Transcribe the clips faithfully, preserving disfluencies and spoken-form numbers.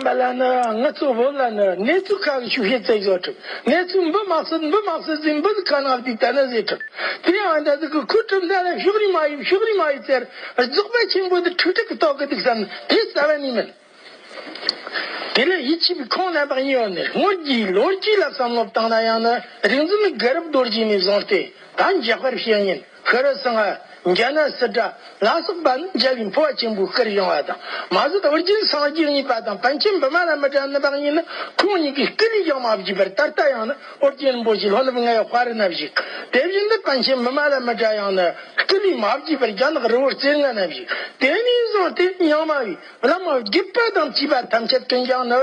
པ་ལ་ནི་ངལ་རྩོལ་བོད་ལ་ནི་གནས་ཚུལ་ཁག་གི་ཤུགས་ཤེད་བཙལ་བཟོ་ཁྲིམས། གནས་ཚུལ་འབུ་མ་སྲིད་འབུ་མ་སྲིད་ཟིན་འབུ་ཁ་ནང་དེ་ལྟ་ན་ཟེར་ཁྲིམས། དེ་ཡང་འདྲ་ཟིག་གི་ཁུ་ཁྲིམས་ད་ལ་ཤོག་རིས་མ་ཡིན་ཤོག་རིས་མ་ཡིན་ཟེར། རྫོགས་པ་ཆེན་པོ་འདི་ཁྲིག་ཁྲིག་གི་ལྟོགས་གི་འདུག་བསམ། དེ་རྩ་བ་ནས་མིན། དེ་ལས་ཡིད་ཆེས་པའི་ཁོང་རྣམ་པ་གཉིས་ཡོད་ནི་སྔོན་གྱི་ལོ་རྒྱུས་ལ་བསམ་བློ་བཏང་ན་ཡང་ནི་རིག་འཛིན་དགའ་རབ་རྡོ་རྗེ་ནས་བཟུང་སྟེ། ད་འཇམ་དཔལ་བཤེས་གཉེན། ཤྲཱི་སིང་ཧ། ཛྙཱ་ན་སིདྡྷ་ལ་སོགས་པ་ནི་རྒྱལ་བའི་འཕོ་བ་ཆེན་པོའི་སྐུར་བཞེངས་པ་དང་། མ་གཞི་ཨོ་རྒྱན་སངས་རྒྱས་གཉིས་པ་དང་པཎ་ཆེན་བི་མ་ལ་མི་ཏྲ་རྣམ་པ་གཉིས་ནི་ཁོང་གཉིས་ཀྱི་སྐུ་ལུས་ཀྱང་མ་བརྗེད་པར་ད་ལྟ་ཡང་ནི་ཨོ་རྒྱན་རིན་པོ་ཆེ་ལྷོ་ནུབ་ལྔ་ཡི་དཔའ་རི་ན་བཞུགས། དེ་བཞིན་དུ་པཎ་ཆེན་བི་མ་ལ་མི་ཏྲ་ཡང་ནི་སྐུ་ལུས་མ་བརྗེད་པར་རྒྱ་ནག་རི་བོ་རྩེ་ལྔ་ན་བཞུགས། དེ་ནས་བཟུང་སྟེ་རྙིང་མ་བའི་བླ་མ་བརྒྱུད་པ་དང་བཅས་པ་ཐམས་ཅད་ཀུན་ཀྱང་ནི་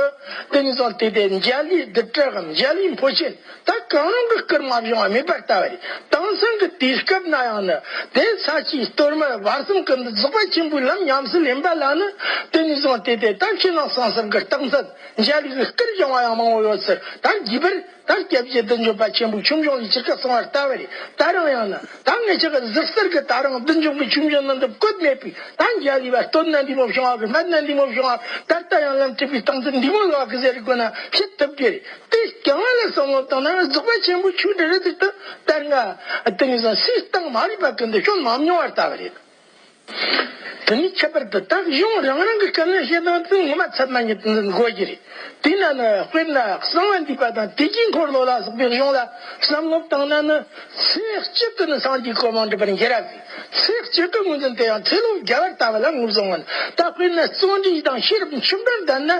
དེ་ནས་བཟུང་སྟེ་དེ་འཇའ་ལུས་རྡུལ་བྲལ་གམ་འཇའ་ལུས་འཕོ་ཆེན། ད་གང་རུང་གི་སྐུར་མ་བྱུང་བ་མེད་པར་ལྟ་བ་རེད། དེང་སང་གི་དུས་སྐབས་ན་ཡང་ནི་དེ་ས་ཆའི་གཏོར་མ་བར་གསུམ་གི་འདི་རྫོགས་པ་ཆེན་པོའི་ལམ་ཉམས་སུ་ལེན་པ་ལ་ནི་དེ་ནས་བཟུང་སྟེ་དེ་ད་ཕྱི་ནང་གསང་གསུམ་གི་རྟགས་མཚན་འཇའ་ལུས་ཀྱི་སྐུར་བྱུང་བ་ཡང་མང་བོ་ཡོད་ཟེར། ད་རྒྱས་པར་ད་སྐྱབས་རྗེ་བདུད་འཇོམས་པ་ཆེན་པོའི་ཆོས་འབྱུང་ལས་ཇི་སྐད་གསུངས་པ་ལྟ་བུ་རེད། ད་རུང་ཡང་ན་ད་ངེད་ཅག་གི་གཟིགས་གསར་གྱི་ད་རུང་བདུད་འཇོམས་ཀྱི་ཆོས་འབྱུང་ནང་དུ་བཀོད་མེད་པའི་ད་འཇའ་ལུས་པ་སྟོད་ན་འདི་མོ་བྱུང་བ་གི་སྨད་ན་འདི་མོ་བྱུང་བ། ད་ལྟ་ཡང་ལམ་ཁྲིད་པའི་སྟངས་འཛིན་འདི་མོ་ལ་བ་གི་ཟེར་དགོས་ན་བཤད་ཐུབ་ཀྱི་རེད། དེ་རྐྱང་བ་ལ་བསམ་བློ་བཏང་ན་རྫོགས་པ་ཆེན་པོའི་ཆོས་འབྲེལ་རེད་ཟེར་དུ་ལྟར་ང་དེ་ནས་བཟུང་སུས་བཏང་མ་རེད་པ་ཀུན་ཏུ་སྐྱོན་མ་མྱོང་བར་ལྟ་བུ་རེད། དེ་ནི་ཁྱད་པར་དུ་ད་གཞུང་རང་རང་གི་སྐབས་ནས་བཤད་སྟངས་དེ་ངོ་མ་ཚད་མ་ཉིད་དུ་འཛིན་དགོས་ཀྱི་རེད། དེས་ན་ནི་དཔེར་ན་གསང་བ་འདུས་པ་དང་དུས་ཀྱི་འཁོར་ལོ་ལ་སོགས་པའི་གཞུང་ལ་བསམ་བློ་བཏང་ན་ནི་ཚེ་གཅིག་གི་ནི་སངས་རྒྱས་གོ་འཕང་འགྲུབ་པར་འགྱུར་ར་ཟེར། ཚེ་གཅིག་གི་ངོས་འཛིན་དེ་ཡང་ཚེ་ལོ་བརྒྱ་བར་ལྟ་བ་ལ་ངོས་བཟུང་ངམ། ད་དཔེར་ན་བརྩོན་འགྲུས་དང་ཤེས་རབ་མཆོག་འགྲུབ་ལྡན་ན་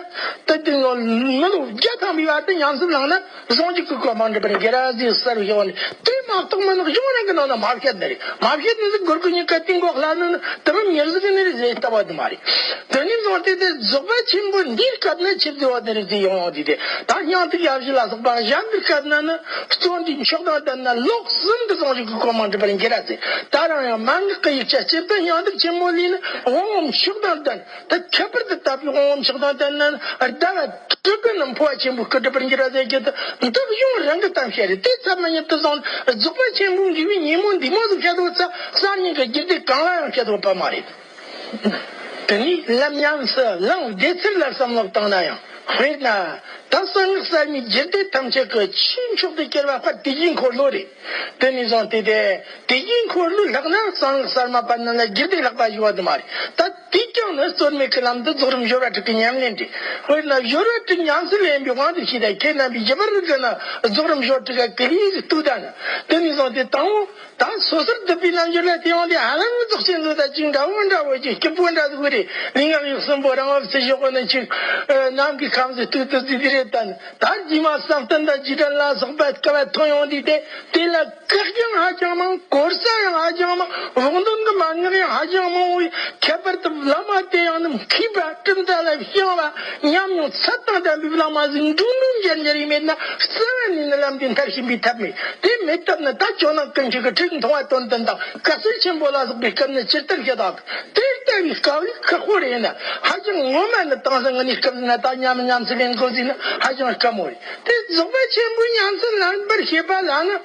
ད་དེ་ངོ་མི་ལོ་བརྒྱ་ཐམ་པའི་བར་དུ་ཉམས་སུ་བླངས་ན། ཟུང་འཇུག་གི་གོ་འཕང་འགྲུབ་པར་འགྱུར་ར་ཟེར་ཟེར་བའི་ཡོང་ནས་དེ་མ་གཏོགས་མི་ནག་གཞུང་རང་གི་ནང་ན་མ་བཤད་ནི་རེད། མ་བཤད་ནི་ཟིག་སྒོར་གི་ཉིན་ཀ་ཏིང་གོག་ལ་ནི་དེ་མི་མྱུར་ཟིག་ནི་རེད་ཟེར་ལྟ་བ་དུ་མ་རེད། དེ་ནས་བཟུང་སྟེ་དེ་རྫོགས་པ་ཆེན་པོ་འདིའི་སྐབས་ནི་ཆེད་དུ་བ་ནི་རེད་ཟེར་ཡོང་ཡོང་དུས་དེ་ད་སྙིང་ཐིག་ཡབ་བཞི་ལ་སོགས་པ་གཞན་གྱི་སྐབས་ན་ནི་བརྩོན་འགྲུས་མཆོག་དང་ལྡན་ན་ལོག་གསུམ་གྱི་ཟུང་འཇུག་གི་གོ་འཕང་འགྲུབ་པར་འགྱུར་ར་ཟེར། ད་རང་ཡང་མན་ངག་གི་ཡིག་ཆ་སྤྱིར་དུ་སྙིང་ཐིག་ཆེན་མོ་ལས་ནི་དབང་པོ་མཆོག་དང་ལྡན། ད་ཁྱད་པར་དུ་དད་པའི་དབང་པོ་མཆོག་དང་ལྡན་ན་ཟླ་བ་དྲུག་གི་ནང་འཕོ་བ་ཆེན་པོའི་སྐུ་འགྲུབ་པར་འགྱུར་ར་ཟེར་རྒྱུ་དེ་འདི་གཞུང་རང་གི་གཏམ་བཤད་རེད། དེ་ཚད་མ་ཉིད་དུ་བཟུང་རྫོགས་པ་ཆེན་པོའི་འབྲས་བུའི་ཉིན་མོ་འདི་མོ་ཟིག་བཤད་དོ་ཚ་གསར་རྙིང་གི་རྒྱུད་སྡེ་གང་ལ་ཡང་བཤད་དོ་པ་མ་རེད། དེ་ནས་ལམ་ཉམས་སུ་བླང་བདེ་ཚུལ་ལ་བསམ་བློ་བཏང་ན་ཡང་། དཔེར་ན་ད་གསང་སྔགས་གསར་མའི་རྒྱུད་སྡེ་ཐམས་ཅད་ཀྱི་ཆེས་མཆོག་ཏུ་གྱུར་པ་དཔལ་དུས་ཀྱི་འཁོར་ལོ་རེད། དེ་ནས་བཟུང་སྟེ་དེ་དུས་ཀྱི་འཁོར་ལོ་ལྷག་ན་གསང་སྔགས་གསར་མ་པ་རྣམས་ལ་རྒྱུད་སྡེ་ལྷག་པ་ཞུ་བ་དུ་མ་རེད། ད་དེས་ཀྱང་ནི་རྩོལ་མེད་ཀྱི་ལམ་དུ་རྫོགས་རིམ་སྦྱོར་བ་དྲུག་གི་ཉམས་ལེན་ཏེ། དཔེར་ན་སྦྱོར་བ་དྲུག་ཉམས་སུ་ལེན་པའི་དབང་དུ་བྱས་ཏེ་ཁྱེད་རྣམ་པའི་བཞི་པར་རིག་གི་ན་རྫོགས་རིམ་སྦྱོར་དྲུག་ག་གི་ལས་ཟིག་ཏུ་ད་ན། དེ་ནས་བཟུང་སྟེ་དང་པོ་ད་སོ་སོར་སྡུད་པའི་རྣལ་འབྱོར་ལ་དེ་ཡང་དེ་ཧ་ལམ་རྫོགས་ཆེན་ཚོ་ད་ཅིག་འདྲ་བོ་འདྲ་བོ་ཅིག་སྐྱིད་པོ་འདྲ་ཟིག་རེད། ལུས་ངག་ཡིད་གསུམ་པོ་རང་བབས་སུ་ཞོག་གི་ནི་ཅིག་ནམ་གྱི་ཁམས་སུ་སྟུག་ཏུ་ཟིག་རེད། ད་ད་རྗེས་མ་བསམ་གཏན་དང་རྗེས་དྲན་ལ་སོགས་པ་སྐལ་བ་ཐོན་ཡོང་དུས་དེ་དེ་ལ་བཀག་ཀྱང་ཧ་ཅང་མང་། གོ་ས་ཡང་ཧ་ཅང་མང་། བོགས་འདོན་གྱི་མན་ངག་ཡང་ཧ་ཅང་མང་བས། ཁྱད་པར་དུ་བླ་མ་དེ་ཡང་ནི་མཁས་པ་གྲུབ་མཐའ་ལ་བྱང་བ་ཉམས་མྱོང་ཚད་དང་ལྡན་པའི་བླ་མ་ཟིག་འགྲོ་འགྲོ་འབྱོར་འབྱོར་ཡིན་མེད་ན་རྩ་བ་ནས་ནི་ལམ་འདི་མཐར་ཕྱིན་པའི་ཐབས་མེད། དེ་མེད་སྟབས་ནི་ད་ཇོ་ནང་ཀུན་མཁྱེན་གྱི་ཁྲིད་མཐོང་བ་དོན་བདུན་དང་བཀའ་སྲོལ་ཆེན་པོ་ལ་སོགས་པའི་སྐབས་ནི་ཇི་ལྟར་བཤད་དང་དེ་ལྟ་བུའི་དཀའ་ལས་ཁག་པོ་རེད་ན། ཧ་ཅང་ངོ་མ་ནི་དེང་སང་ངི་ནི་སྐབས་ནི་ད་ཉམས་ཉམས་སུ་ལེན་དགོས་ཟིན་ན་ཧ་ཅང་དཀའ་མོ་རེད། དེ་རྫོགས་པ་ཆེན་པོའི་ཉམས་སུ་ལེན་པར་བྱེད་པ་ལ་ནི་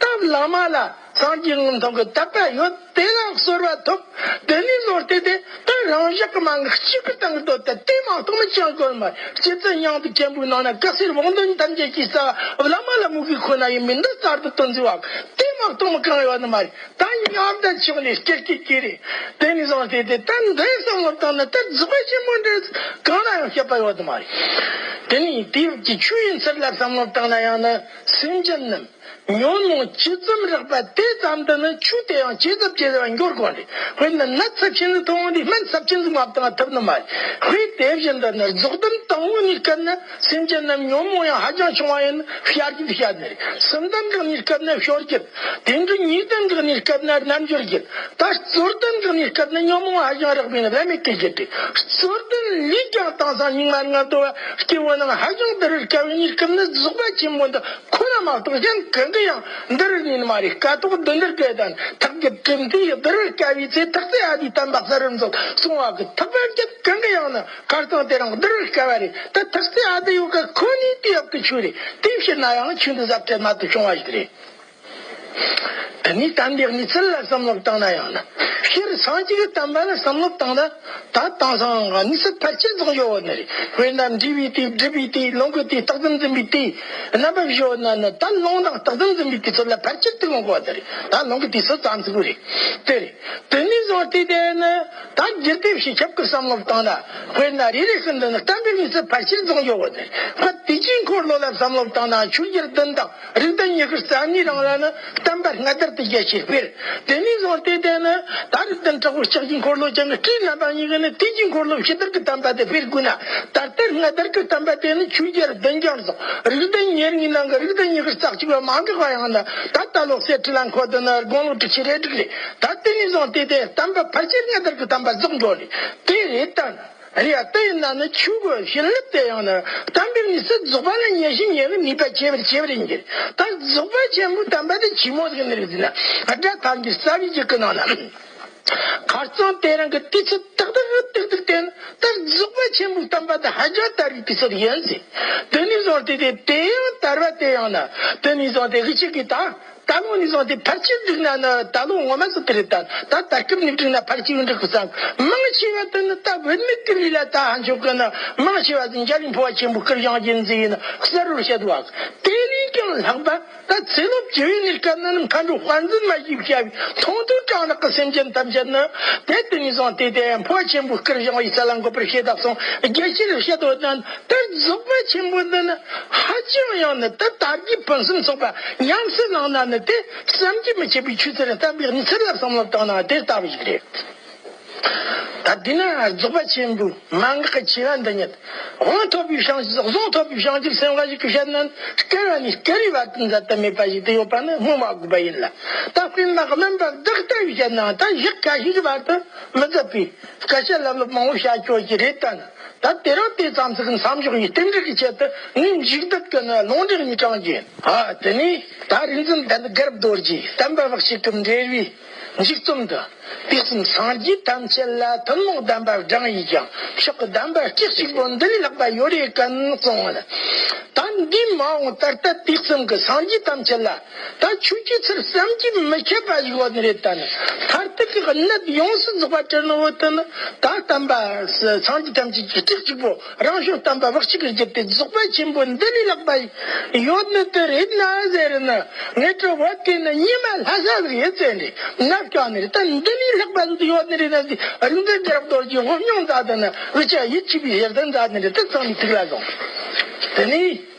ད་བླ་མ་ལ་སངས་རྒྱས་ངོ་མཐོང་གི་དད་པ་ཡོད། དེ་ལ་གསོལ་བ་ཐོབ། དེ་ནས་བཟུང་སྟེ་དེ་ད་རང་བཞག་གི་མ་འགག་གཅིག་གི་སྟེང་དུ་དེ་དེ་མ་གཏོགས་མི་ཅང་དགོས་མ་རེད། སྤྱི་ཚེ་སྙིང་ཐིག་ཆེན་པོའི་ནང་ན་བཀའ་སྲོལ་བོགས་འདོན་ཐམས་ཅད་ཀྱི་རྩ་བ་བླ་མ་ལ་མོས་གུས་ཁོ་ན་ཡིན་མིན་འདི་གསར་དུ་སྟོན་ཟིན་བ་དེ་མ་གཏོགས་མི་གང་ཡོད་ནི་མ་རེད། ད་ཡིན་ཨ་མདའ་ཕྱོགས་ནས་སྐྱེ་སྐྱེ་སྐྱེ་རེད། དེ་ནས་བཟུང་སྟེ་དེ་ད་འདི་བསམ་བློ་བཏང་ན་ད་རྫོགས་པ་ཆེན་པོ་འདྲ་གང་ལ་ཡང་བཤད་པ་ཡོད་ནི་མ་རེད། དེ་ནས་དེའི་ཀྱི་ཆོས་ཡིན་ཚུལ་ལ་བསམ་བློ་བཏང་ན་ཡང་ན་སེམས་ཅན་རྣམས། ཉོན་མོངས་ཇི་ཙམ་རགས་པ་དེ་ཙམ་དུ་ནི་ཆོས་དེ་ཡང་ཇེ་ཟབ་ཇེ་ཟབ་འགྱུར་དགོས་རེད། དཔེར་ན་ནད་ཚབས་ཆེན་ཟིག་ཐོན་འོང་དུས་སྨན་ཚབས་ཆེན་ཟིག་མ་བཏང་ཐུབ་ནི་མ་རེད། དཔེ་དེ་བཞིན་དུ་ནི་རྫོགས་ལྡན་དང་པོ་གཉིས་ཀ་ནི་སེམས་ཅན་རྣམས་ཉོན་མོངས་ཡང་ཧ་ཅང་ཆུང་བ་ཡིན་ན་བཤད་རྒྱུ་བཤད་ནི་རེད། གསུམ་ལྡན་གྱི་གནས་སྐབས་ནི་བཤད་རྒྱུ། དེ་འདྲ་གཉིས་ལྡན་གྱི་གནས་སྐབས་ནི་རྣལ་འབྱོར་རྒྱུ། ད་རྩོད་ལྡན་གྱི་གནས་སྐབས་ནི་ཉོན་མོངས་ཧ་ཅང་རགས་པས་ནི་བླ་མེད་ཀྱི་རྒྱུ་སྟེ། རྩོད་ལྡན་ལས་ཀྱང་དེང་སང་སྙིགས་མ་ལྔ་བདོ་བ་སྐྱེ་བོ་རྣམས་ཧ་ཅང་འདི་རུ་དཀའ་བའི་གནས་སྐབས་ནི་རྫོགས་པ་ཆེན་པོ་འདི། ཁོ་ན་མ་གཏོགས་གཞན་གང་གི་ཡང་འདི་རུ་ནི་མ་རེད། སྐ་ཐོག་བདུན་འདིར་བཀལ་དང་ཐག་གི་གྲིབ་མཐའི་བདུད་རུ་དཀའ་བའི་ཚེ་ཐག་ཚད་ཨ་དེའི་བསྟན་པ་གསར་རུ་འཛུགས་གསུང་བ་གི་ཐག་པ་བརྒྱད་གང་གི་ཡང་ནི་ཁ་རྩང་དེ་རང་འདི་རུ་དཀའ་བ་རེད། ད་ཐག་ཚད་ཨ་དེ་ཡོད་ཀ་ཁོ་ནི་དེ་ཡག་གི་ཆོས་རེད། དེ་ཕྱིར་ན་ཡང་ཆོས་འདི་ཟབ་ཁྲལ་མ་ཐུབ་བྱུང་བ་ཞིག་རེད། དེ་ནས་དམ་པའི་གནས་ཚུལ་ལ་བསམ་བློ་བཏང་ན་ཡང་ན། སྤྱིར་སངས་རྒྱས་ཀྱི་བསྟན་པ་ལ་བསམ་བློ་བཏང་ན། ད་དེང་སང་གནས་ཚུལ་ཕལ་ཆེར་བཟང་ཡོད་ནི་རེད། དཔེར་ན་འབྲས་བུའི་དུས། སྒྲུབ་པའི་དུས། ལུང་གི་དུས། རྟགས་ཙམ་འཛིན་པའི་དུས། རྣམ་པ་བཞི་ཡོད་ན་ནི། ད་ལུང་དང་རྟགས་ཙམ་འཛིན་པའི་དུས་ཚོད་ལ་ཕལ་ཆེར་དུ་ཡོང་གོ་ནི་རེད། ད་ལུང་གི་དུས་ཚོད་ཙམ་ཟིག་རེད། དེ་རེད། དེ་ནས་བཟུང་སྟེ་དེ་ནི། ད་རྒྱུད་སྡེ་སྤྱི་ཁྱབ་ཀྱི་བསམ་བློ་བཏང་ན། དཔེར་ན་རེ་རེ་བཞིན་དུ་ནི་བསྟན་པའི་གནས་ཚུལ་ཕལ་ཆེར་བཟང་ཡོད་ནི་རེད། དཔེར་དུས་ཀྱི་འཁོར་ལོ་ལ་བསམ་བློ་བཏང་ན། ཆོས་རྒྱལ་བདུན་དང་། རིགས་ལྡན་ཉི་ཤུ་རྩ་གཉིས་རང་ལ་ནི་བསྟན་པ་སྔ་དར་དུ་རྒྱས་ཤིང་སྤེལ། དེ་ནས་བཟུང་སྟེ་དེ་ནི་ད་རིགས་ལྡན་དྲག་པོ་ལྕགས་ཀྱུ་འཁོར་ལོ་ཅན་གྱི་སྤྲེའུ་རྣམ་པ་གཉིས་ཀྱིས་ནི་དུས་ཀྱི་འཁོར་ལོ་ཕྱི་དར་གྱི་བསྟན་པ་དེ་སྤེལ་དགོས་ན། ད་ལྟར་སྔ་དར་གྱི་བསྟན་པ་དེ་ནི་ཆོས་རྒྱལ་བདུན་ཀྱང་བཟང་། རིགས་ལྡན་ཉེར་གཉིས་ནང་གི་རིགས་ལྡན་ཉི་ཤུ་རྩ་གཅིག་པ་མ་འགགས་པ་ཡང་ན། ད་ལྟ་ལོ་གསེར་ཁྲི་ལ་འཁོད་དེ་ནི་དགུང་ལོ་དྲུག་ཅུ་རེ་དྲུག་རེད། ད་དེ་ནས་བཟུང་སྟེ་དེ་བསྟན་པ་ཕལ་ཆེར་སྔ་དར་གྱི་བསྟན་པ་རྫོགས་འགྲོ་རེད། དེ་རེད་ད། རེད་ཡ། དེ་ཡིན་ན་ནི་ཆོས་ཀྱི་བྱིན་རླབས་དེ་ཡང་ན་བསྟན་པའི་གནས་ཚུལ་རྫོགས་པ་ལ་ཉེ་ཞིང་ཉེ་བའི་ནུས་པ་ཆེ་བར་ཆེ་བར་འགྱུར། ད་རྫོགས་པ་ཆེན་པོའི་བསྟན་པ་དེ་ཆི་མོ་ཟིག་ནི་རེད་ཟེར་ན། སྒྲ་ཐམས་ཅད་རྩ་བའི་རྒྱུད་ཀྱི་ནང་ན། ཁ་རྩང་དེ་རིང་གི་དུས་ཚོད་ཏག་ཏག་ཏག་ཏག་དེ་ནི་ད་རྫོགས་པ་ཆེན་པོའི་བསྟན་པ་དེ་ཧ་ཅང་དར་བའི་དུས་ཚོད་ཡིན་ཟེར། དེ་ནས་བཟུང་སྟེ་དེ་དེ་ཡང་དར་བ་དེ་ཡང་ན། དེ་ནས་བཟུང་སྟེ་གི་ཅིག་གིས་ད། ད་ལོ་ནས་བཟུང་སྟེ་ཕལ་ཆེར་འགྲིག་ན་ནི། ད་ལོ་ངོ་མ་སུ་དེ་རེད་ད། ད་ད་སྐབས་ནས་འགྲིག་ན་ཕལ་ཆེར་འགྲིག་གི་བསམ། མང་ཆེ་བ་དེ་ནི་ད་བུད་མེད་ཀྱི་ལུས་ལ་ད་ཧ་འཇོག་གི་ནི། མང་ཆེ་བ་དེ་འཇའ་ལུས་འཕོ་བ་ཆེན་པོའི་སྐུར་བཞེངས་རྒྱུ་ཟེར་ནི་གསལ་བོར་བཤད་འདུག་བ། དེ་ལས་ཀྱང་ལྷག་པ་ད་ཚེ་ལོ་བཅུ་བའི་གནས་སྐབས་ན་ནི་མཁའ་འགྲོ་དཔལ་འཛིན་མ་ཞེས་བྱ་བའི་མཐོང་ཐོས་དྲག་ནག་གི་སེམས་ཅན་ཐམས་ཅད་ནི། དེ་དེ་ནས་བཟུང་སྟེ་དེ་འཕོ་བ་ཆེན་པོའི་སྐུར་བཞེངས་པའི་ས་ལ་འགོད་པར་བྱེད་དགོས་གསུངས། རྒྱལ་སྲས་བཤད་དོ་ན། ད་རྫོགས་པ་ཆེན་པོ་འདི་ནི་ཧ་ཅང་ཡང་ནི་ད་དར་རྒྱས་ཕུན་སུམ་ཚོགས་པ། ཉམས་སུ་བླངས་ན་ནི་དེ་བསམ་གྱིས་མི་ཁྱབ་པའི་ཆོས་ཚུལ་རེད། བསྟན་པའི་གནས་ཚུལ་ལ་བསམ་བློ་བཏང་ན་དེ་ལྟ་བུ་ཞིག་རེད། ད་འདི་ན་རྫོགས་པ་ཆེན་པོའི་མན་ངག་གི་ཆེ་བ་འདི་ཉིད། དབང་ཐོབ་པའི་བྱང་ཆུབ། གཟུངས་ཐོབ་པའི་བྱང་ཆུབ་སེམས་དཔའ་ཞིག་གིས་བཤད་ན། བསྐལ་པ་ནས་བསྐལ་བའི་བར་དུ་འཛད་དུ་མེད་པ་ཞིག་ཏུ་ཡོད་པ་ནི་སྨོས་མ་དགོས་པ་ཡིན་ལ། ད་དཔེར་ན་སྨན་པ་བདག་ལྟ་བུས་བཤད་ན། ད་ཞག་ཁ་ཤས་ཀྱི་བར་དུ་མི་བཟད་པའི་སྐད་ཆ་ལབ་ལབ་མང་བོ་བཤད་ཆོག་གི་རེད་ད། ད་དེ་རིང་དེ་ཙམ་ཟིག་མཚམས་འཇོག་ཡིན། རྟེན་འབྲེལ་གྱི་ཆེད་དུ་ངས་མཇུག་བསྡུ་གི་ནི་ལུང་འདྲེན་གཉིས་དྲངས་རྒྱུ་ཡིན། ཨ། དེ་ནས་ད་རིག་འཛིན་དར་དཀར་རྡོ་རྗེའི་བསྟན་པ་བག་ཕྱེད་ཀྱི་འགྲེལ་བའི་མཇུག་རྩོམ་དུ། དུས་གསུམ་སངས་རྒྱས་ཐམས་ཅད་ལ། ཐུན་མོང་བསྟན་པ་བགྲང་ཡིས་ཀྱང་། མཆོག་གི་བསྟན་པ་སྐྱེ་གཅིག་པོ། འདི་ལས་ལྷག་པ་ཡོད་རེ་གན་གསུངས་པ་ལ། ད་འདིའི་མ་འོངས་ད་ལྟ་དུས་གསུམ་གྱི་སངས་རྒྱས་ཐམས་ཅད་ལ། ད་ཆོས་ཀྱི་ཚུལ་བསམ་གྱིས་མི་ཁྱབ་པ་ཞིག་ཡོད་ནི་རེད། ད་ནི་མཐར་ཐུག་གི་གནད་ཡོངས་སུ་རྫོགས་པ་དྲན་ནོ་བོ་དེ་ནི། ད་བསྟན་པ་སངས་རྒྱས་ཐམས་ཅད་ཀྱི་སྟེགས་གཅིག་པོ། རང་བྱུང་བསྟན་པ་བག་ཕྱེད་ཀྱི་རྒྱུད་དེ་རྫོགས་པ་ཆེན་པོ་འདི་ལས་ལྷག་པ་ཡོད་ནི་དེ་རེད་ན་ཟེར་ན། ངས་དྲི་བ་དེ་ནི་ཉི་མ་ལྷ་ས་ཟིག་ཡིན་ཟེར་ནས་ནབ་ཀྱང་ནི་རེད། ད་འདི་ལས་ལྷག་པ་ཟིག་ཡོད་ནི་རེད་ན་ཟེར། རིག་འཛིན་རྒྱལ་རབས་རྡོ་རྗེའི་དབུ་སྙུང་མཛད་དེ་ནི། འུ་ཅག་ཡིད་ཆེས་པའི་ཞལ་ལྡན་མཛད་ནི་རེད། དེ་ཚང་མའི་ཐུགས་ལ་བཟུང་། དེ་ནས།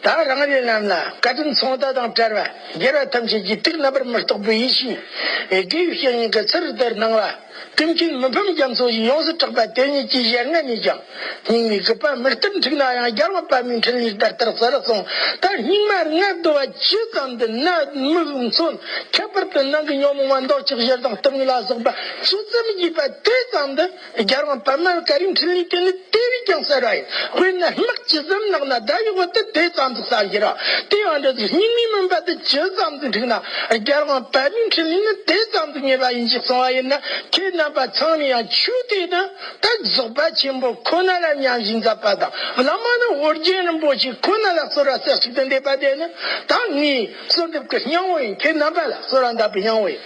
ད་རང་རེའི་ལམ་ལ་བཀའ་དྲིན་མཚུངས་ཟླ་དང་བྲལ་བ། རྒྱལ་བ་ཐམས་ཅད་ཀྱི་ཐུགས་རྣམ་པར་མི་རྟོག་པའི་ཡེ་ཤེས། དགེ་བའི་བཤེས་གཉེན་གྱི་ཚུལ་ལྟར་སྣང་བ། ཀུན་མཁྱེན་མི་ཕམ་རྒྱ་མཚོ་ཡིས་ཡོངས་སུ་གྲགས་པ་དེ་ཉིད་ཀྱི་ཞལ་སྔ་ནས་ཀྱང་། སྙིགས་མའི་རྒུད་པ་མུ་མཐུད་འཁྲུགས་ན་ཡང་། རྒྱལ་དབང་པདྨའི་འཕྲིན་ལས་ལྟར་ལྟར་གསལ་གསུངས། ད་སྙིགས་མ་ལྔ་བདོ་བ་ཇི་ཙམ་དུ་ནད་མུག་མཚོན། ཁྱད་པར་དུ་ནང་གི་ཉོན་མོངས་པ་འདོད་ཆགས་ཞེ་སྡང་གཏི་མུག་ལ་སོགས་པ་ཇི་ཙམ་ཡོད་པ་དེ་ཙམ་དུ། རྒྱལ་དབང་པདྨ་བཀའ་དྲིན་འཕྲིན་ལས་དེ་ནི་དེ་བས་ཀྱང་གསལ་བ་ཡིན། དཔེར་ན་སྨག་ཇི་ཙམ་ནགས་ན་ཟླ་བའི་འོད་དེ་དེ་ཙམ་དུ་གསལ་བར་འགྱུར་རོ། དེ་ཡང་འདྲ་ཟིག་སྙིགས་མའི་མུན་པ་དེ་ཇི་ཙམ་དུ་འཁྲུགས་ན། རྒྱལ་དབང་པདྨའི་འཕྲིན་ལས་ནི་དེ་ཙམ་དུ་ཉེ་བ་ཡིན་ཞེས་གསུངས་པ་ཡིན་ན། ཁྱེད་རྣམ་པ་ཚང་མས་ཡང་ཆོས་དེ་ནི་ད་རྫོགས་པ་ཆེན་པོ་ཁོ་ན་ལ་མཉམ་བཞག་མཛད་པ་དང་། བླ་མ་ནི་ཨོ་རྒྱན་རིན་པོ་ཆེ་ཁོ་ན་ལ་གསོལ་བ་རྩེ་གཅིག་ཏུ་འདེབས་པ་དེ་ནི་ད་ངའི་གསོལ་འདེབས་ཀྱི་སྙིང་པོ་ཡིན། ཁྱེད་རྣམ་པ་ལ་གསོལ་བ་འདེབས་པའི་སྙིང་པོ་ཡིན།